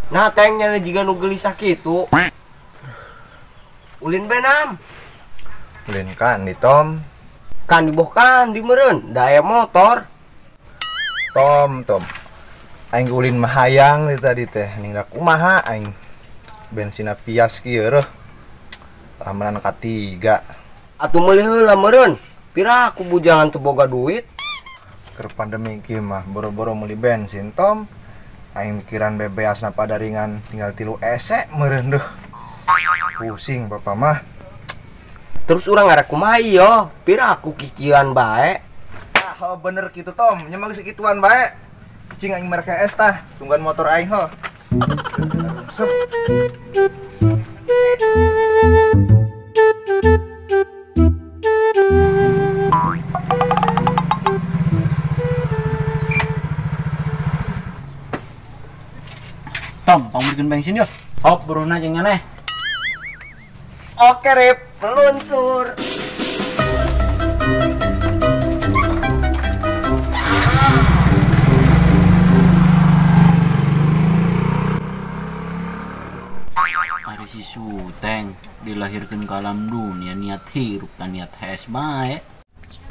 Nah tengnya jiga nu gelisah kitu. Ulin benam. Ulin kan di Tom. Kan di boh kan di meureun, da aya motor. Tom, Tom. Aing ulin mah hayang di tadi teh, ning da kumaha aing. Bensinna pias kieu reuh. Lamaran katiga. Atuh meuli heula meureun. Pira aku bujangan teu boga duit. Keur pandemi kieu mah boro-boro meuli bensin, Tom. Aing mikiran bebeasna pada ringan tinggal 3 esek meureun duh. Pusing bapak mah. Terus urang ngarek kumaha ieu? Pira aku kikian bae. Ah, oh bener kitu Tom, nya mah geus kituan bae. Cing aing merek es tah, tungguan motor aing ho. Sep. Tom, pamurkeun bensin yo. Hop, buruna jeung nyaneh. Oke, Rip, meluncur. Ari si Suteng dilahirkan ke alam dunia niat hirup dan niat hes bae.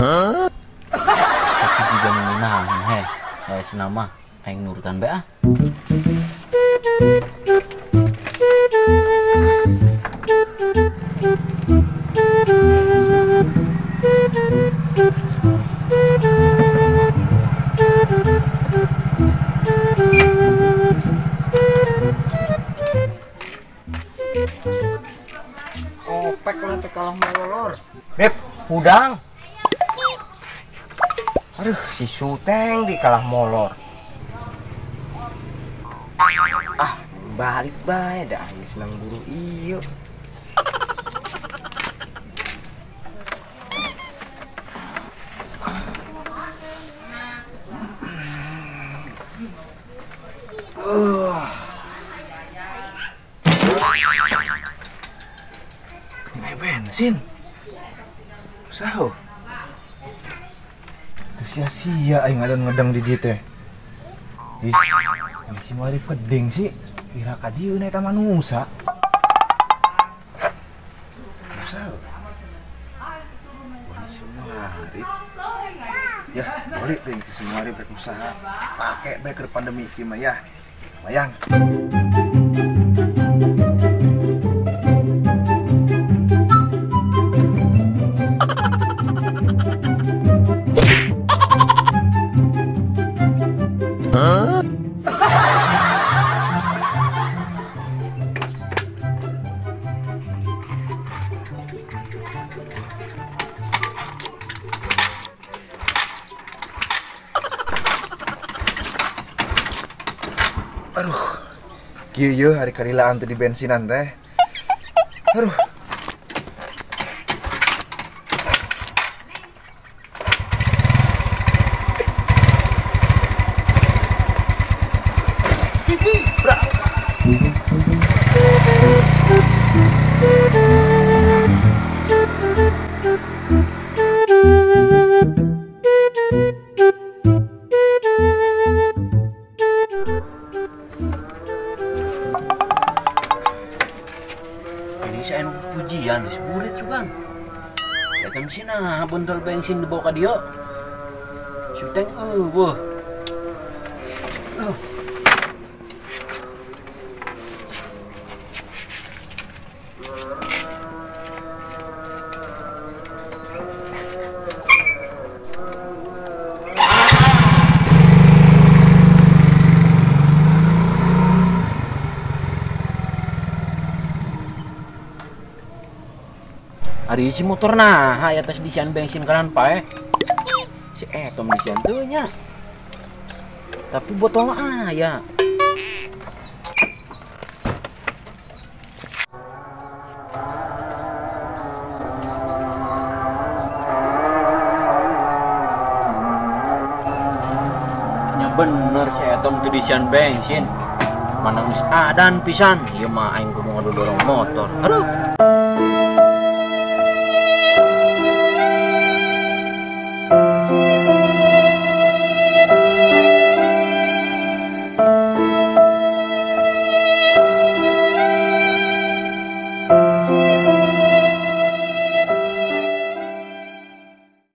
Huh? Tapi juga mengunahan heh. Hes nama aing nurutan bae ah. Kopek lah teh kalah molor. Rip, hudang. Aduh, si Suteng di kalah molor. Ah, balik bae dah ini senang buru ieu. Ini bensin. Usaha. Sia-sia aing ngadang-ngadang di dieu teh. Ih, si Warif keding sih. Kira ka dieu eta manusa. Usaha. Wah, si Warif. Ya, boleh teh si Warif rek usaha. Pake bae keur pandemi ieu mah ya. Mayang. Aduh, kieu yeuh hari karilaan teh di bensinan teh. Aduh. Ini saya pujian, geus burit sugan. Saya teh mesinna bentol bensin dibawa ka dieu. Suteng eueuh. Ari si motor nah, aya atas disian bensin kanan pae. Si Etom disian teu nya. Tapi botolna aya. Nya bener si Etom teu disian bensin. Mana geus adan pisan, ieu mah aing kudu ngadorong motor. Aduh.